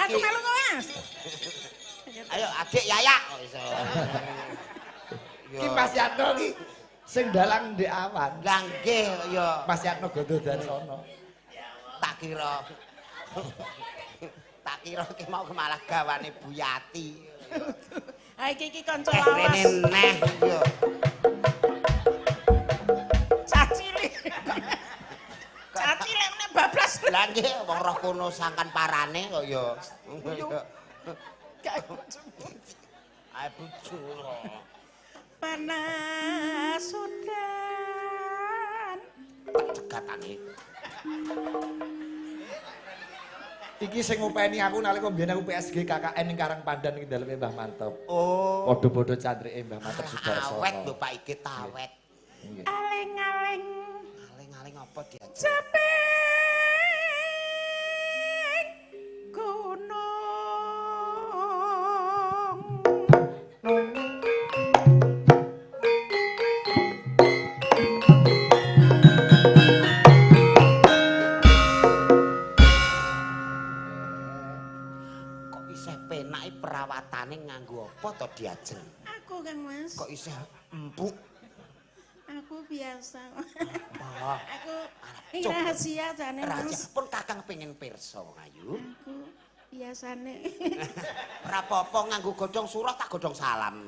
Aku melu kok, Mas.
Ayo adik Yaya kok iso.
Ki Mas Yatno ki sing dalang ndek awan.
Lah nggih ya.
Mas Yatno Gondo Darsono.
Tak kira. Tak kira ki mau malah gawane Bu Yati.
Ha iki iki kanca lawas.
Rene neh yo.
Cah cilik. Cah cilik nek bablas.
Lah nggih wong roh kono sangkan parane kok ya. Ae bojo.
Panas udan.
Tak cegatane.
Iki sing ngopeni aku nalika mbiyen aku PSG KKN ning Karangpandan ing daleme Mbah Manteb.
Oh.
Padha-padha candrike Mbah Manteb Sudarsono.
Awet lho Pak iki awet.
Aling-aling.
Aling-aling apa diajeng?
Ceping gunung.
Kok isih penake perawatane nganggo apa to diajeng?
Aku Kang Mas.
Kok isih empuk?
Aku biasa.
Wah,
Aku ini rahasia jane
rahasia.
Mas.
Pun kakang pengen pirsa wong ayu.
Aku biasane.
Ora apa-apa nganggo godhong surah tak godhong salam.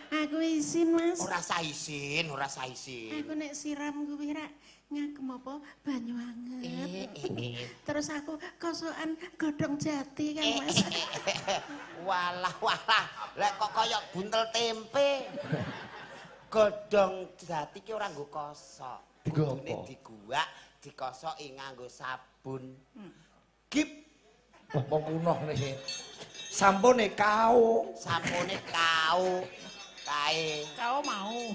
Aku izin Mas.
Ora sah isin, ora sah isin.
Aku nek siram kuwi rak ngagem apa banyu anget. Terus aku kosokan godhong jati Kang Mas.
Walah walah, lek kok kaya buntel tempe. Godhong jati ki ora nggo kosok. Kudune diguwak, dikosoki nganggo sabun. Gip.
Wah, wong kuno niki. Sampune kau.
Sampune kau. Kae.
Kau mau.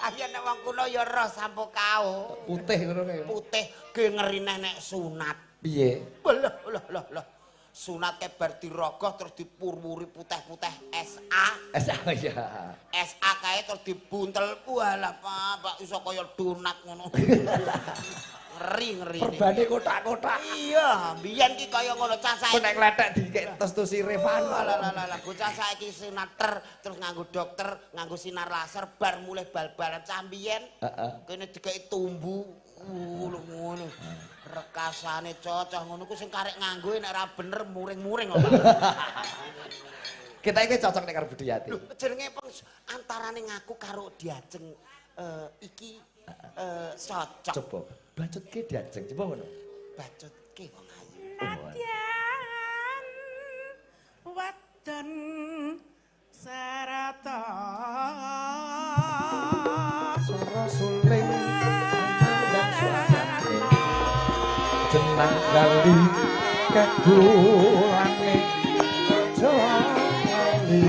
Ayo nek wong kuno ya roh sampo kau.
Putih ngono kae.
Putih ge ngerine nek sunat.
Piye?
Lah lah lah lah. Sunat ke bar dirogoh terus dipurwuri putih-putih SA.
SA ya.
SA kae terus dibuntel. Walah Pak, iso kaya donat ngono. Ngeri-ngeri.
Perbane kotak-kotak.
Iya, biyen ki kaya ngono cah saiki.
Nek kletek dikek tes-tusi Revan.
Lah lah lah lah, bocah saiki sunat terus nganggo dokter, nganggo sinar laser bar mulih bal-balan cah biyen.
Heeh.
Kene dikeki tumbu ngono. Rekasane cocok ngono ku sing karek nganggo nek ora bener muring-muring kok.
Kita iki cocok nek karo Budiyati.
Lho, jenenge antarane ngaku karo diajeng iki cocok.
Coba bacutke diajeng, coba ngono.
Bacutke wong ayu.
Nadyan wadon sarata
swara suling jenang lali kagulane aja lali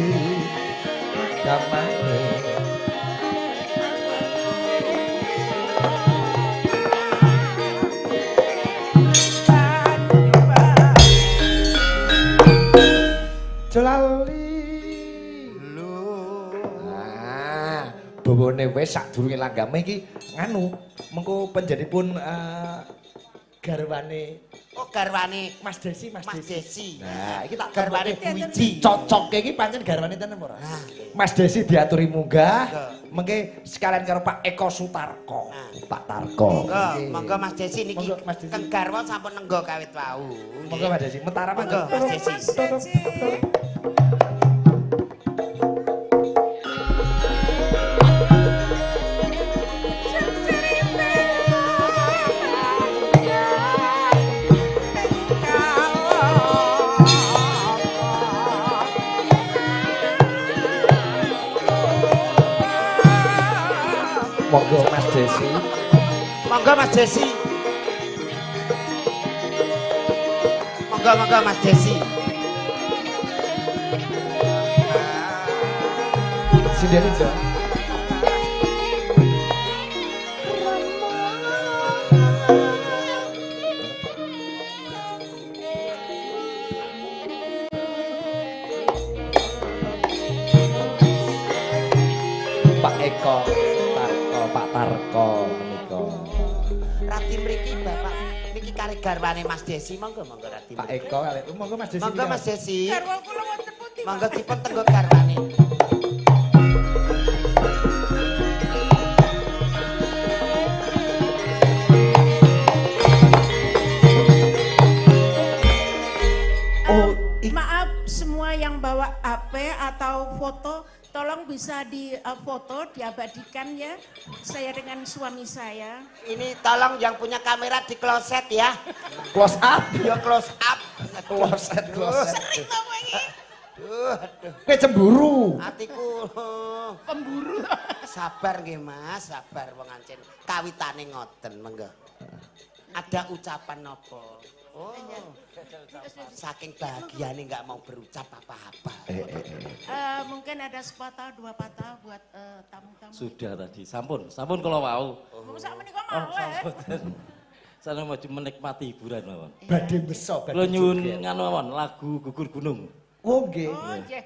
agamane. Jelali lho. Ah, bawane wis sadurunge langgame iki nganu mengko panjenenganipun garwane.
Oh, garwane
Mas Desi, Mas Desi. Nah, iki tak
garwane Bu Wiji.
Cocoke iki pancen garwane tenan apa ora? Mas Desi diaturi munggah, mengke sekalian karo Pak Eko Sutarko. Pak Tarko.
Monggo, monggo Mas Desi niki. Keng garwa sampun nenggo kawit wau.
Monggo Mas Desi, mentara
monggo Mas Desi.
Monggo Mas Desi.
Monggo Mas Desi. Monggo monggo Mas Desi.
Sindene Jo. Pak Eko Tarko, Pak Tarko menika.
Rati mriki Bapak niki kare garwane Mas Desi, monggo monggo Rati.
Pak Eko kali. Monggo Mas Desi.
Monggo Mas Desi.
Garwa kula wonten pundi?
Monggo dipun tenggo garwane.
Oh,
maaf semua yang bawa HP atau foto, tolong bisa di foto, diabadikan ya. Saya dengan suami saya.
Ini tolong yang punya kamera di kloset ya.
Close up.
Ya close up.
Kloset, kloset.
Sering tau ini.
Duh, aduh.
Kowe cemburu.
Atiku
pemburu.
Sabar nggih Mas, sabar wong ancen. Kawitane ngoten, monggo. Ada ucapan napa? Oh. Saking bahagiane nggak mau berucap apa-apa.
Mungkin ada sepatah dua patah buat tamu-tamu.
Sudah tadi, sampun, sampun kalau mau.
Oh. Sak menika mau.
Sampun. Saya mau menikmati hiburan mawon.
Badhe beso, badhe.
Kula nyuwun nganu mawon lagu Gugur Gunung.
Oh nggih.
Oh nggih.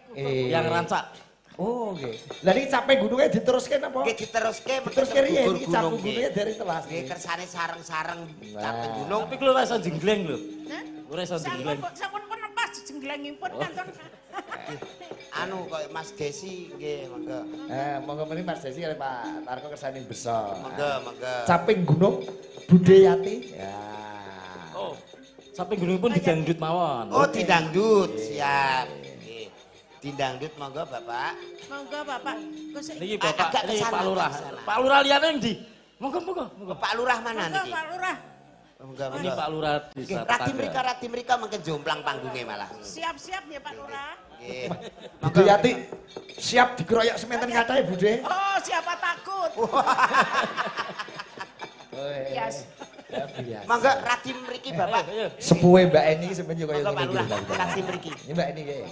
Yang rancak.
Oh nggih. Lah niki capek gununge diteruske napa?
Nggih diteruske,
diteruske riyen iki capek gununge dari telas.
Nggih kersane sareng-sareng capek gunung.
Tapi kula ora iso jenggleng lho. Ora iso jenggleng.
Sampun penepas jengglengipun kanton.
Anu kok Mas Desi nggih monggo.
Monggo mriki Mas Desi kali Pak Tarko kersane beso.
Monggo, monggo.
Caping gunung Bude Yati. Ya.
Oh. Caping gunung pun didangdut mawon.
Oh, didangdut. Siap. Nggih. Didangdut monggo Bapak.
Monggo Bapak.
Niki Bapak, niki Pak Lurah. Pak Lurah liyane endi? Monggo, monggo, monggo.
Pak Lurah mana niki?
Pak Lurah.
Monggo, monggo.
Ini Pak Lurah desa.
Radi mrika mengke jomplang panggunge malah.
Siap-siap ya Pak Lurah.
Nggih.
Bude Yati siap dikeroyok sementen kathahe Bude.
Oh, siapa takut? Yes.
Monggo radi mriki Bapak.
Sepuhe Mbak Eni sampeyan yo kaya ngene iki.
Radi mriki.
Ini Mbak Eni nggih.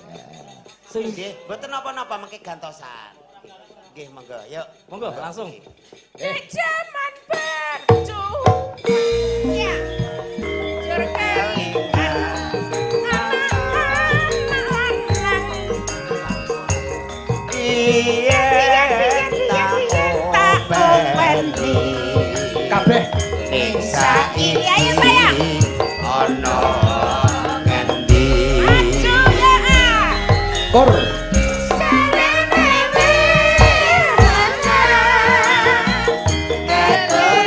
Sing nggih, mboten napa-napa mengke gantosan. Nggih, monggo. Yuk,
monggo langsung.
Jaman berjuang. Ya. Jur kelingan.
Iya, tak openi.
Kabeh
ning saiki
ayo sayang.
Ana ngendi?
Maju ya.
Kor.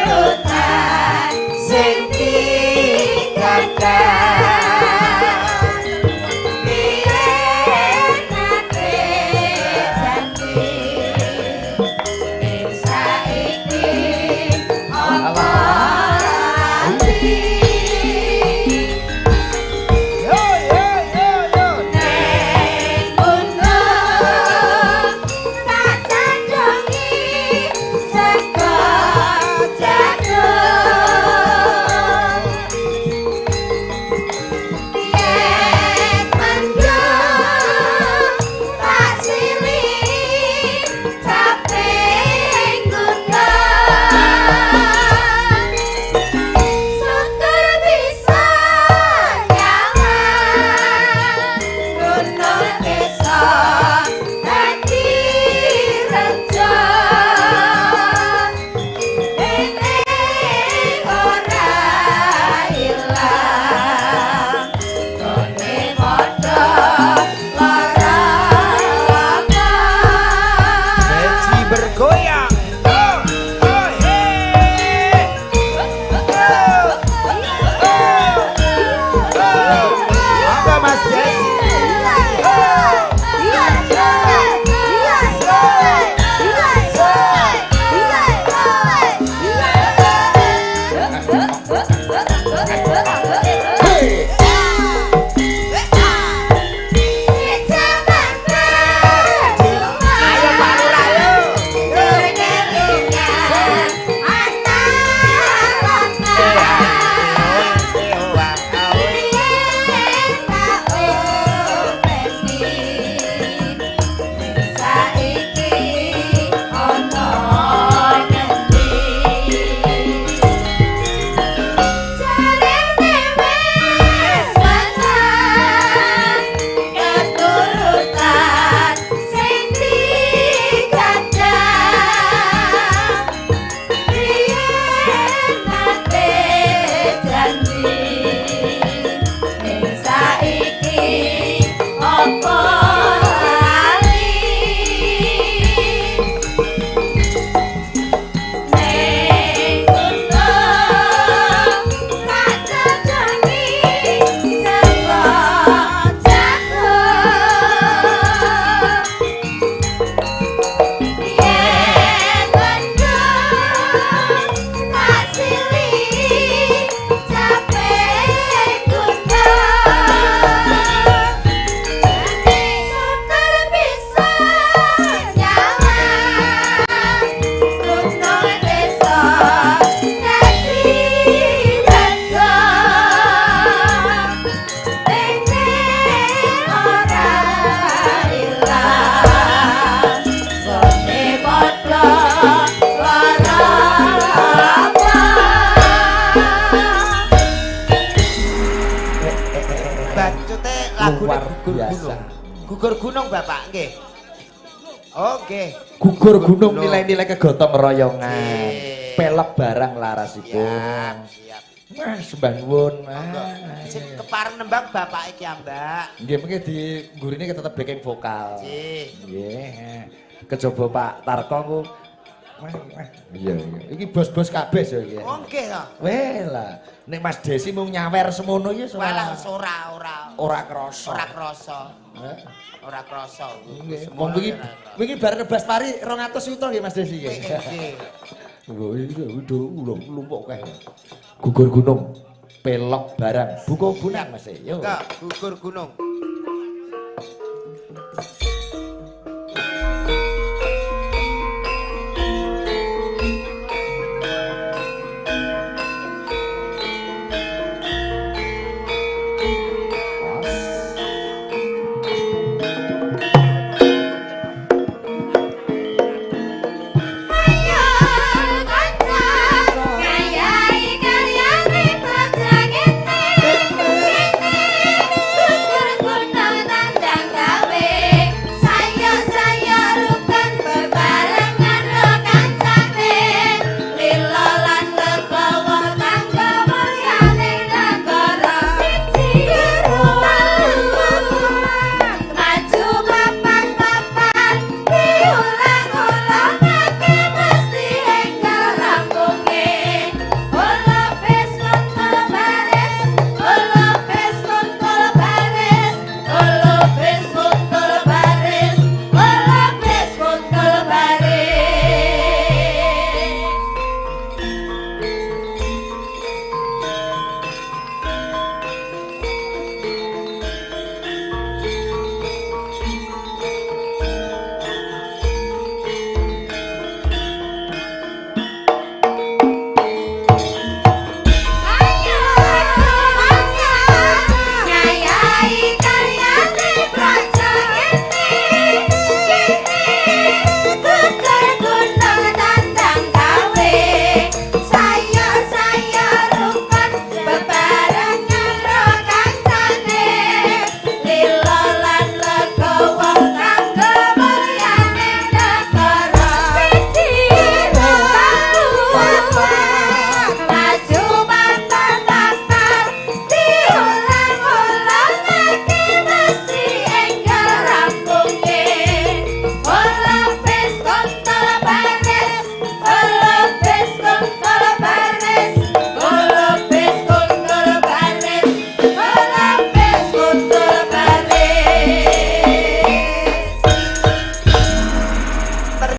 Keturutan sing dikandang. Piye nate janji ning saiki apa lali?
Yo yo yo yo.
Ning gunung tak candongi sego jagung. Yen mendung tak silih caping gunung. Syukur Lagune
Luar
Gugur
biasa.
Gunung. Gugur Gunung Bapak nggih. Oh nggih.
Gugur gunung nilai-nilai kegotong royongan.
Nggih.
Pelok barang larasipun.
Siap, siap.
Wah, sembah nuwun.
Monggo.
Ah,
Sing kepareng nembang bapak iki Mbak.
Nggih, mengke di nggurine tetep backing vokal.
Nggih.
Nggih. Kejaba Pak Tarko ku. Wah, wah. Iya, iya. Iki bos-bos kabeh so iki.
Oh nggih to.
Weh lah, nek Mas Desi mung nyawer semono iki
Walah ora ora
ora krasa.
ora krasa.
Eh,
Ora krasa.
Nggih. Wong wingi wingi bar nebas pari 200 yuta nggih Mas Desi nggih.
Nggih.
Wah, iya udah lumpuk kae. Gugur gunung, pelok barang, buka gunang Mas. Yo.
Enggak, gugur gunung.